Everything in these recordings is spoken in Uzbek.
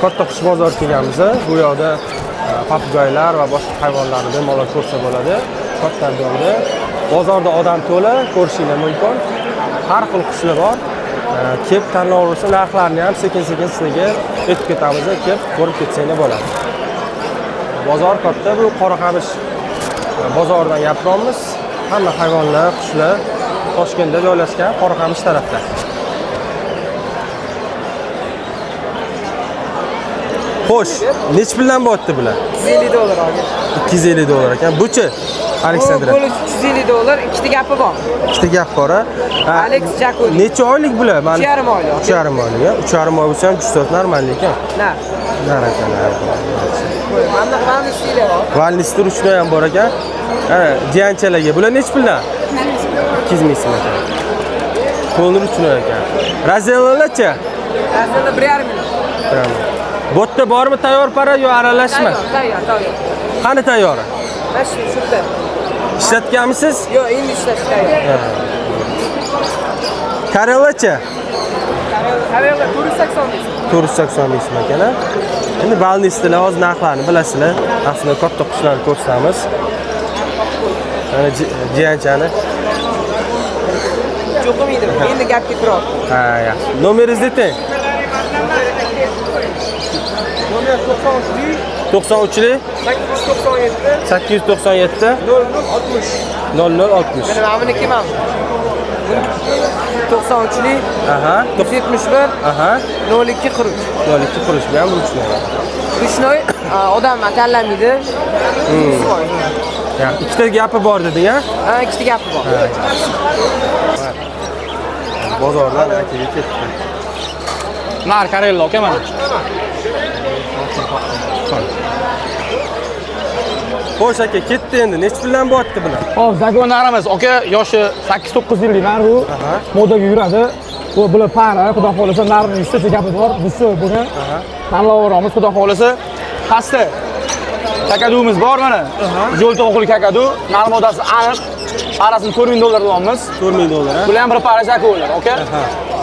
Katta qush bozor kelganmiz. Bu yoqda papugaylar va boshqa hayvonlarni bemalol ko'rsa bo'ladi. Katta объемda. Bozorda odam to'la, ko'rishinglar mumkin. Har xil qushlar bor. Kelib tanlab olsa, narxlarini ham sekin-sekin sizlarga aytib ketamiz. Kelib ko'rib ketsanglar bo'ladi. Bozor katta, bu Qoraqamish bozoridan gapiryapmiz. Hamma hayvonlar, qushlar Toshkentda joylashgan Qoraqamish tarafda. Xo'sh, necha puldan bo'lyapti bular? 250 dollar aka. 250 dollar ekan. Buchi Aleksandra. Bu 350 dollar, ikkita gapi bor. Ikkita gap bor, ha? Alex Jakuni. Necha oylik bular? Mana 3,5 oylik. 3,5 oylik, ha? 3,5 oy bo'lsa ham juda normal ekan. Na. Nar ekan, nar. Mana mana stili bor. Valnisda ruchnoy ham bor ekan. Ana, jiyanchalarga. Bular necha puldan? 200 ming so'm ekan. To'ni ruchnoy ekan. Razellalarchi? Aslida 1,5 million. Prямо. Bu yerda bormi tayyor para yo aralashma? Tayyor, tayyor, tayyor. Qani tayyori? Mana shu shunda. Ishlatganmisiz? Yo'q, endi ishlash tayyor. Karellachi? Karela 480 ming. 480 ming so'm ekan. A? Endi balnistlar hozir narxlarini bilasizlar. Aslida katta qushlarni ko'rsatamiz. Mana jiyanchani. Cho'qimaydi. Endi gapga kiryapti. Ha, yaxshi. Nomeringizni ayting. Nomer 93 93lik 897 897 0060. 0060. Mana mana buniki mana. 93lik Aha. 171 Aha. 02 43. 02 qurush bilan ruchnoy. Ruchnoy odam tanlamaydi. Ya, ikkita gapi bor deding, ha? Ha, ikkita gapi bor. Bozordan akaga ketdi. Nar Karello aka mana. Xo'sh aka, ketdi endi. Necha puldan bo'lyapti bular? Hop, zakon narimiz aka, yoshi 8-9 yillik nar bu. Modaga yuradi. Bu bular para, xudo xohlasa narni 100 tacha gapi bor. Busi bugun tanlaveramiz, xudo xohlasa. Pastda kakaduvimiz bor mana. Jo'lta o'g'il kakadu, nar modasi aniq. Parasini 4000 dollar deyapmiz. 4000 dollar, ha? Bular ham bir para jakovlar, aka.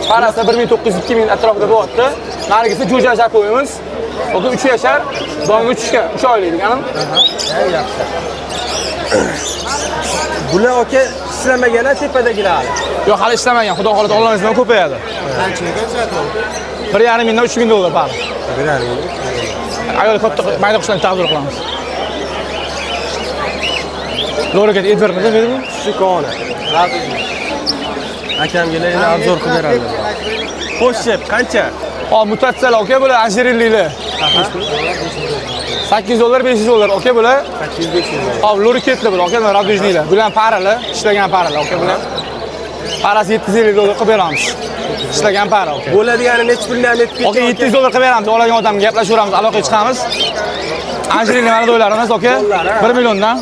Parasi 1900-2000 atrofida bo'lyapti. Narigisi jo'ja jakovimiz. Aka 3 yashar, donga tushgan, 3 oylik deganim. Ha, yaxshi. Bular aka ishlamagan tepadagilar hali. Yo'q, hali ishlamagan. Xudo xohlasa Allohning izni bilan ko'payadi. Qancha ekan 1,5 mingdan 3000 dollar para. 1,5 ming. Ayol katta mayda qushlarni taqdir qilamiz. Lorikat Edward nima? Shikona. Akamga endi obzor qilib beradi. Xo'sh, shef, qancha? Hop, mutatsiyalar aka bular ajrilliklar. 800 dollar, 500 dollar aka bular. 800 dollar. Hop, loriketlar bular aka, radujniylar. Bular ham paralar, ishlagan paralar aka bular. Parasi 750 dollar qilib beramiz. Ishlagan para aka. Bo'ladigani necha puldan ham aytib Aka 700 dollar qilib beramiz. Oladigan odamga gaplashaveramiz, aloqaga chiqamiz. Anjirli manadoylarimiz aka 1 milliondan.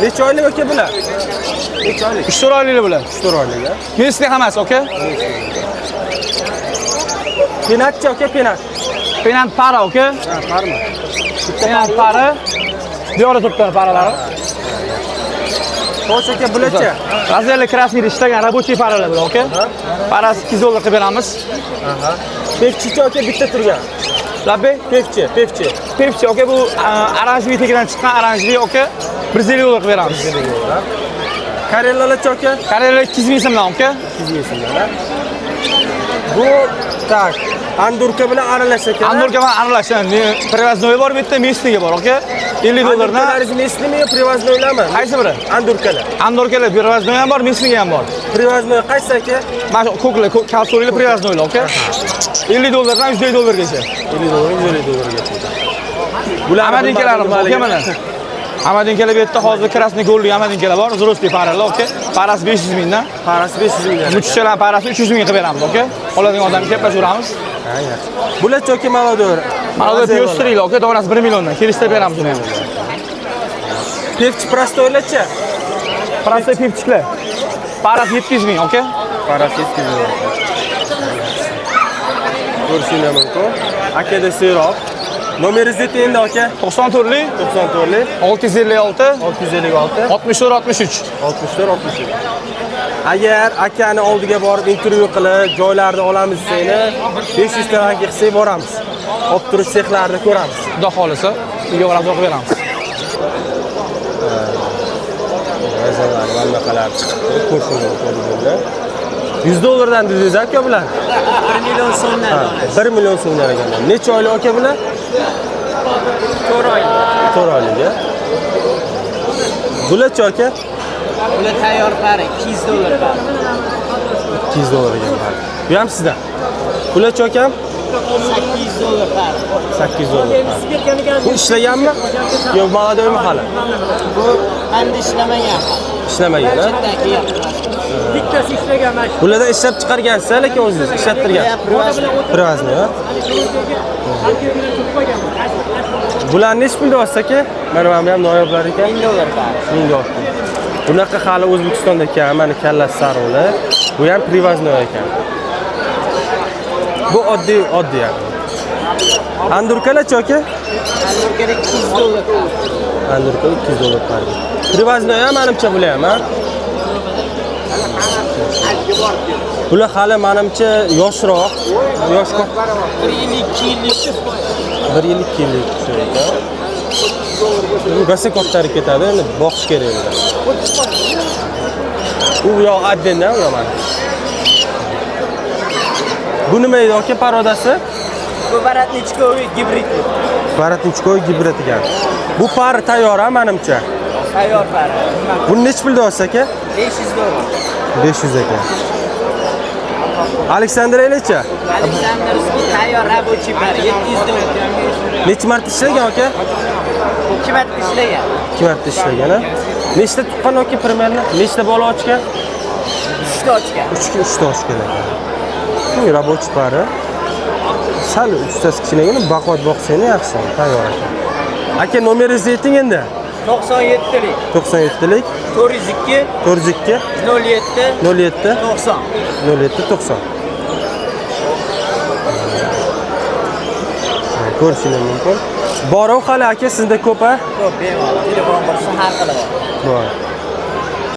Necha oylik aka bular? Necha oylik? 3-4 oyliklar bular. 3-4 oylik, ha? Mesli hammasi aka. Penatchi aka, penat. Penant para aka. Ha, parmi? Penant para. Bu yoqda turibdi paralari. Xo'sh aka, bularchi? Razella krasniyda ishlagan рабочий paralar bular aka. Parasi 200 dollar qilib beramiz. Aha. Pevchichi aka bitta turgan. Labbay, Pevchi, pevchi. Pepsi aka bu oranjli tegidan chiqqan oranjli aka 150 dollar qilib beramiz. Karellalarchi aka? Karela 200 ming so'mdan aka. 200 ming so'mdan, ha? Bu tak, andurka bilan aralash ekan. Andorga bilan aralashgan. Привозной bor bu yerda, mestligi bor aka. 50 dollardan. Andurkalaringiz mestlimi yo привозноylarmi? Qaysi biri? Andurkalar. Andorkalar привозной ham bor, mestligi ham bor. Привозной qaysi aka? Mana shu ko'klar, ko'k kalsorilar привозноylar aka. 50 dollardan 150 dollargacha. 50 dollar, 150 dollargacha. Bular Amadinkalarimiz aka mana. Amadinkalar bu yerda hozir krasniy golli amadinkalar bor, взрослый paralar aka. Parasi 500 mingdan. Parasi 500 mingdan. Muchchalar parasi 300 ming qilib beramiz aka. Oladigan odamga gaplashaveramiz. Ha, yaxshi. Bularchi aka молодой. Mana bu pyostriylar aka, donasi 1 milliondan kelishtirib beramiz uni ham. Pevchi prostoylarchi? Parasi pepchiklar. Parasi 700 ming aka. Parasi 700 ming. Ko'rishinglar mumkin. Akada seroq. Nomeringizni ayting endi aka. 94lik 94lik 656 656 64 63. 64 63. Agar akani oldiga borib intervyu qilib, joylarni olamiz desanglar, 500 ta like qilsak boramiz. Olib turish sexlarini ko'ramiz. Xudo xohlasa, uyga olib qilib beramiz. Mazalar, bunaqalar chiqibdi, ko'rishingiz mumkin. 100 dollardan dedingiz aka bular? 1 million so'mdan donasi. 1 million so'mdan ekan. Necha oylik aka bular? 4 oylik. 4 oylik. Bularchi aka? Bular tayyor pari 200 dollar pari. 200 dollar ekan pari. Bu ham sizdan. Bularchi akam? 800 dollar pari. 800 dollar pari. Bu ishlaganmi? Yo'q, молодой mi hali? Bu endi ishlamagan. Ishlamagan, ha? Bittasi ishlagan mana shu. Bulardan ishlab chiqargansiz, lekin o'zingiz ishlattirgan. Привозной, ha? Bularni nechi pul deyapsiz aka? Mana bu ham noyoblar ekan. 1000 dollar pari. 1000 dollar. Bunaqa hali O'zbekistonda ekan, mana kallasi sariqli. Bu ham привозной ekan. Bu oddiy, oddiy ham. Andurkalar-chi aka? Andurkada 200 dollar pari. Andurka 200 dollar pari. Привозной ham manimcha bular ham, ha? Bular hali manimcha yoshroq, yosh 1 yil 2 yillik. 1 yil 2 yillik shu ekan. Bu rosa kattarib ketadi, endi boqish kerak bular. U yoq addendan u mana. Bu nima edi aka parodasi? Bu воротничковый gibrid. Воротничковый gibrid ekan. Bu par tayyor ha manimcha. Tayyor pari. Buni nechi pul deyapsiz aka? 500 dollar. 500 ekan. Aleksandrelicha? Aleksandrskiy tayyor рабочий pari 700 dollar. Necha marta ishlagan aka? 2 marta ishlagan. 2 marta ishlagan ha. Nechta tuqqan aka примерно? Nechta bola ochgan? 3 ta ochgan. 3 ta ochgan ekan. Bu рабочий pari. Sal ustasi kichkinagina baquvvat boqsangiz yaxshi, tayyor ekan. Aka nomeringizni ayting endi. 97lik 97lik 402 402 07 07 90. 07 90. Ko'rishingiz mumkin. Bor-u hali aka sizda ko'p a? Ko'p bemalol. Telefon qilsa har xili bor. Bor.